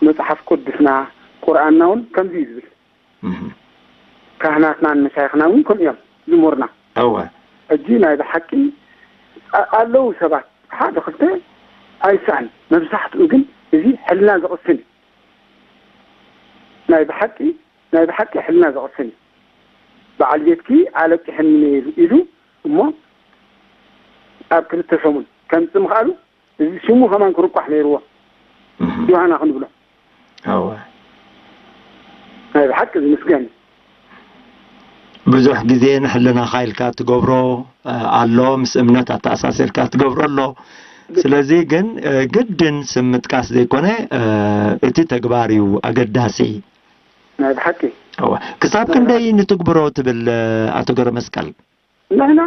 መፅሓፍ ቅዱስና ቁርኣንና እውን ከምዚ እዩ ዝብል። እህ ካህናትናን መሻይኽናን እውን ከምኡ እዮም ዝምህሩና። እወ ሕጂ ናይ ብሓቂ ኣ- ኣለዉ ሰባት ሓደ ክልተ ኣይሰኣን፣ መብዛሕትኡ ግን እዚ ሕልና ዘቕስን እዩ። ናይ ብሓቂ ናይ ብሓቂ ሕልና ዘቕስን እዩ። በዓል ቤትኪ ኣለቂሕኒ ነይሩ ኢሉ እሞ ኣብ ክልተ ሰሙን ከምፅእ ምኽኣሉ እዚ ሽሙ ከማን ክርቋሕ ነይርዎ። እህ ዮሃና ክንብሎ እወ ናይ ብሓቂ ዝምስገን እዩ። ብዙሕ ግዜ ንሕልናኻ ኢልካ ትገብሮ ኣሎ፣ ምስ እምነት ኣተኣሳሲርካ ትገብሮ ኣሎ። ስለዚ ግን ግድን ስም ምጥቃስ ዘይኮነ እቲ ተግባር እዩ ኣገዳሲ። ናይ ብሓቂ እወ ክሳብ ክንደይ ንትግብሮ ትብል ኣቶ ገረመስቀል? ንሕና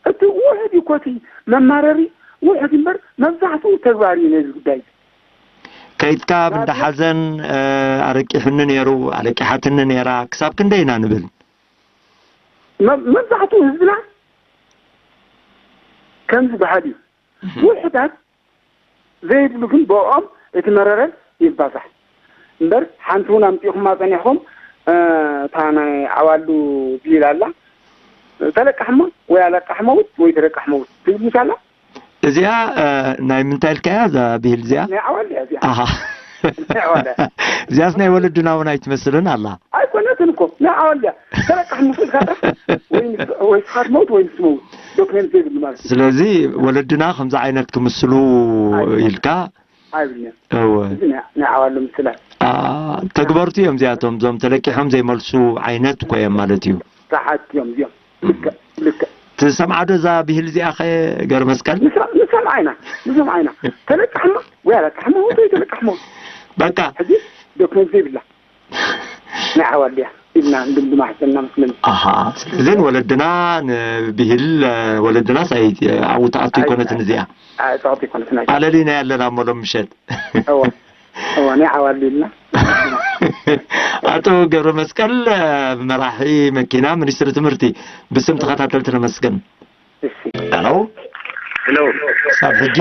እቲ ውሕድ እዩ ኮቲ መማረሪ ውሕድ እምበር መብዛሕትኡ ተግባር እዩ ነዚ ጉዳይ። ከይድካ ኣብ እንዳ ሓዘን ኣረቂሑኒ ነይሩ ኣለቂሓትኒ ነይራ ክሳብ ክንደይ ኢና ንብል? መ- መብዛሕትኡ ህዝብና ከምዚ በሃል እዩ። ውሕዳት ዘይብሉ ግን ብኦም እቲ መረረን ይባዛሕ እምበር ሓንቲ እውን ኣምፂእኹማ ፀኒሕኹም እታ ናይ ዓዋሉ ቢል ኣላ ተለቃሕሞ ወይ ኣለቃሕ መውት ወይ ተለቃሕ መውት ትብል ምሽ ኣላ። እዚኣ ናይ ምንታይ ኢልካያ እዛ ብሂል እዚኣ? ናይ ዓዋሉ እያ እዚኣ ኣሃ ናይ ዓዋሉ እያ። እዚኣስ ናይ ወለድና እውን ኣይትመስልን ኣላ። ኣይኮነትን እኮ ናይ ዓዋሉ እያ። ተለቃሕ ምስ ኢልካ ጥራሕ ወይ ንስ- ወይ ስኻ ትመውት ወይ ንስ መውት ዶክመንት ዘይብሉ ማለት እዩ። ስለዚ ወለድና ከምዚ ዓይነት ክምስሉ ኢልካ ኣይብልንዮ እወ እዚ ናይ ናይ ዓዋሉ ምስላ ኣ፣ ተግበርቱ እዮም እዚኣቶም እዞም ተለቂሖም ዘይመልሱ ዓይነት እኮ እዮም ማለት እዩ። ሰሓት እዮም እዚኦም። ልክዕ ልክዕ ትሰምዓ ዶ እዛ ብሂል እዚኣ ኸ ገር መስቀል? ንሰምዓ ኢና ንሰምዓ ኢና። ተለቃሕማ ወይ ኣለቃሕማ ወይ ተለቃሕማ በቃ ሕጂ ዶክመንት ዘይብላ ናይ ዓዋልያ ኢልና እንድምድማ ሕሰና መስለኒ። ኣሃ ስለዚ ንወለድና ንብሂል ወለድናስ ኣይ ኣብኡ ትኣቱ ኣይኮነትን እዚኣ። ኣይ ጸቕጢ ኣይኮነትን ኣይ ኣለሊና ኣለና እሞ ሎም ምሸት። እወ እወ ናይ ዓዋሉ ኢልና። ኣቶ ገብረ መስቀል መራሒ መኪና ሚኒስትሪ ትምህርቲ ብስም ተኸታተልቲ ነመስግን። እሺ ሄሎ ሄሎ ክሳብ ሕጂ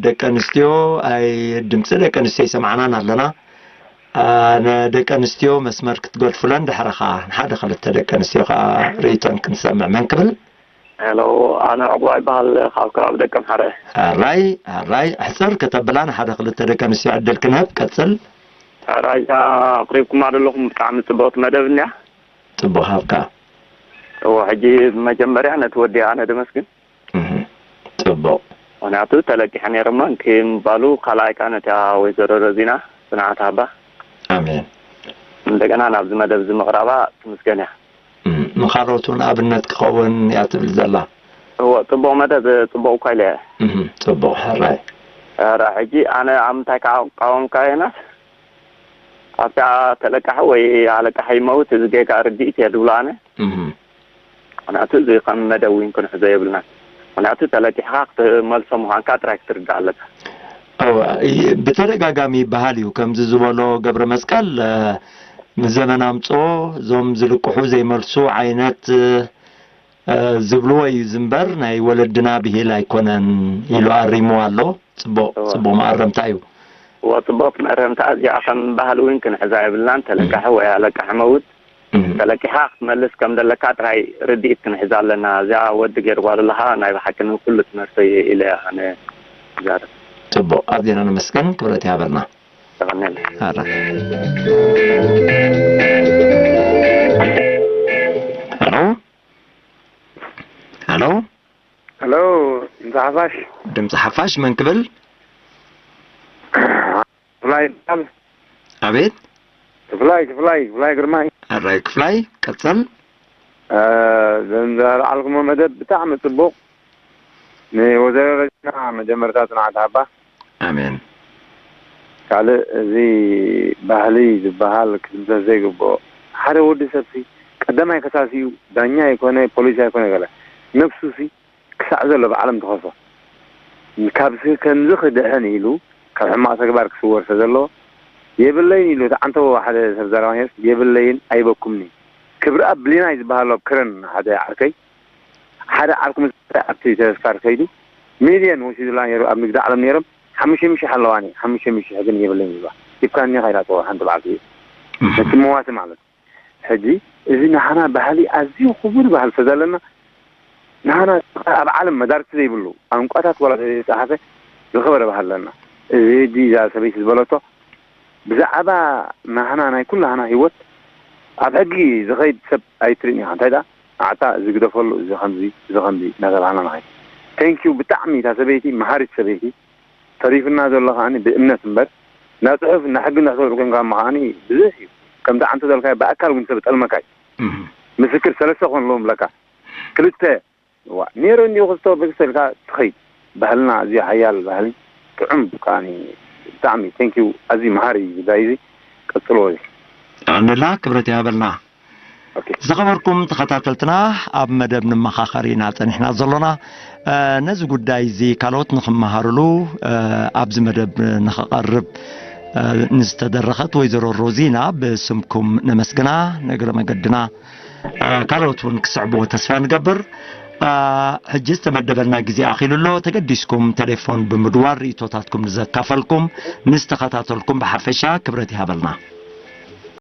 ደቂ ኣንስትዮ ኣይ ድምፂ ደቂ ኣንስትዮ ኣይሰማዕናን ኣለና። ንደቂ ኣንስትዮ መስመር ክትገድፉለን ድሕሪ ኸዓ ንሓደ ክልተ ደቂ ኣንስትዮ ከዓ ርእይቶን ክንሰምዕ መን ክብል? ሄሎ ኣነ ዕቑባ ይበሃል ካብ ከባቢ ደቀምሓረ። ሕራይ ሕራይ ኣሕፅር ከተብላ ንሓደ ክልተ ደቂ ኣንስትዮ ዕድል ክንህብ ቀፅል። ሕራይ እዛ ኣቕሪብኩማ ዘለኹም ብጣዕሚ ፅብቕቲ መደብ እኒኣ። ፅቡቕ ሃብካ። እወ ሕጂ ብመጀመርያ ነቲ ወዲ ኣነ ደመስግን። ፅቡቕ። ምክንያቱ ተለቂሐ ነይረ እሞ እንኪ ምባሉ ካልኣይ ከዓ ነቲያ ወይዘሮ ረዚና ፅንዓት ሃባ። ኣሜን። እንደገና ናብዚ መደብ እዚ ምቕራባ ትምስገን እያ። ንኻልኦት እውን ኣብነት ክኸውን እያ ትብል ዘላ። እወ ፅቡቕ መደብ ፅቡቕ እኳ ኢለ እየ። ፅቡቕ ሕራይ። ኧረ ሕጂ ኣነ ኣብ ምንታይ ከዓ ቃወምካ ዮናስ ኣብታ ተለቃሒ ወይ ኣለቃሒ ይመውት እዚ ጌጋ ርድኢት እየ ዝብሎ ኣነ። ምኽንያቱ እዚ ከም መደብ እውን ክንሕዞ የብልናን። ምኽንያቱ ተለቂሕኻ ክትመልሶ ምዃንካ ጥራይ ክትርዳእ ኣለካ። ብተደጋጋሚ ይበሃል እዩ ከምዚ ዝበሎ ገብረ መስቀል ምስ ዘመን ኣምፅኦ እዞም ዝልቅሑ ዘይመልሱ ዓይነት ዝብልዎ እዩ ዝምበር ናይ ወለድና ብሂል ኣይኮነን ኢሉ ኣሪምዎ ኣሎ። ፅቡቕ ፅቡቕ መኣረምታ እዩ። እዎ፣ ጽቡቕ መእረምታ። እዚኣ ከም ባህሊ እውን ክንሕዛ የብልናን። ተለቃሒ ወይ ኣለቃሒ መውት፣ ተለቂኻ ክትመልስ ከም ዘለካ ጥራይ ርድኢት ክንሕዛ ኣለና። እዚኣ ወዲ ገይርዋ ዘለኻ ናይ ብሓቂ ንኩሉ ትምህርቲ ኢለ ኣነ ዝዛረብ። ጽቡቕ፣ ኣዝና ነመስግን። ክብረት ይሃበልና። ተቐነለ። ኣረ። ሃሎ? ሃሎ? ሃሎ፣ ድምፂ ሓፋሽ። ድምፂ ሓፋሽ፣ መን ክብል? ክፍላይ ይበሃል። ኣቤት? ክፍላይ፣ ክፍላይ፣ ክፍላይ ግርማይ። ኣራይ ክፍላይ፣ ቀፅል። እ፣ ዘን ዘልዓልኩሞ መደብ ብጣዕሚ ጽቡቕ። ንወይዘሮ ረዚና መጀመርታ ጽንዓት ሃባ። ኣሜን። ካልእ፣ እዚ ባህሊ ዝበሃል ክድምሰስ ዘይግብኦ፣ ሓደ ወዲ ሰብሲ ቀዳማይ ከሳሲኡ ዳኛ ኣይኮነ፣ ፖሊስ ኣይኮነ፣ ገለ ነብሱሲ ክሳዕ ዘሎ ብዓለም ትኸሶ። ካብዚ፣ ከምዚ ክድሕን ኢሉ፣ ካብ ሕማቕ ተግባር ክስወር ስለ ዘለዎ፣ የብለይን ኢሉ፣ እቲ ዓንተቦ ሓደ ሰብ ዘረባ ነይሩ፣ የብለይን፣ ኣይበኩምኒ። ክብረኣብ ብሊናይ ዝበሃል ኣሎ፣ ኣብ ክረን ሓደ ዓርከይ፣ ሓደ ዓርኩ ምስ ኣብቲ ተስካር ከይዱ፣ ሚልዮን ወሲዱላ ነይሩ፣ ኣብ ንግዲ ዓለም ነይሮም፣ ሓሙሽተ ሚእቲ ሺሕ ኣለዋኒ፣ ሓሙሽተ ሚእቲ ሺሕ ግን የብለይን ኢልዋ። ሂብካኒ ኢኻ ኢላ፣ ጽውዓ ሓንቲ በዓልቲ፣ እህ። ነቲ መዋቲ ማለት። ሕጂ፣ እዚ ናህና ባህሊ ኣዝዩ ክቡር ባህሊ ስለ ዘለና፣ ናህና ኣብ ዓለም መዳርግቲ ዘይብሉ፣ ቋንቋታት ዋላ ዘይተጻሓፈ ዝኸበረ ባህሊ ኣለና። እዚ ሕጂ እዛ ሰበይቲ ዝበለቶ፣ ብዛዕባ ናህና፣ ናይ ኩላህና ህይወት፣ ኣብ ሕጊ ዝኸይድ ሰብ ኣይትርእን ኢኻ። እንታይ ደኣ፣ ንዓታ እዚ ግደፈሉ፣ እዚ ከምዚ፣ እዚ ከምዚ እናተባህልና ንኸይድ። Thank you፣ ብጣዕሚ እታ ሰበይቲ መሃሪት ሰበይቲ። ተሪፍና ዘሎ ከኣኒ ብእምነት እምበር፣ እንዳ ጽሑፍ፣ እንዳ ሕጊ፣ እንዳ ተወልዑ ኮንካ እሞ ከኣኒ ብዙሕ እዩ። ከምቲ ኣንተ ዘልካዮ ብኣካል እውን ሰብ ጠልመካ እዩ። እህ። ምስክር ሰለስተ ክኾኑ ኣለዎም ብለካ። ክልተ፣ እዋ፣ ኔሩ እንዲሁ ክስቶ ብክሰልካ ትኸይድ። ባህልና ኣዝዩ ሓያል ባህሊ፣ ጥዑም ከኣኒ ብጣዕሚ። Thank you፣ ኣዝዩ መሃሪ እዩ ጉዳይ እዚ። ቀጽልዎ እዚ። የቐንየልና፣ ክብረት ይሃበልና። ኦኬ። ዝኸበርኩም ተኸታተልትና፣ ኣብ መደብ ንመኻኸር ኢና ጸኒሕና ዘሎና። እ፣ ነዚ ጉዳይ እዚ ካልኦት ንኽመሃርሉ፣ እ፣ ኣብዚ መደብ ንኽቐርብ፣ እ፣ ንዝተደረኸት ወይዘሮ ሮዚና ብስምኩም ነመስግና። ንእግረ መገድና፣ እ፣ ካልኦት እውን ክስዕብዎ ተስፋ ንገብር። እ፣ ሕጂ ዝተመደበልና ግዜ ኣኺሉ ኣሎ። ተገዲስኩም ቴሌፎን ብምድዋል ርእይቶታትኩም ንዘካፈልኩም፣ ንዝተኸታተልኩም ብሓፈሻ ክብረት ይሃበልና።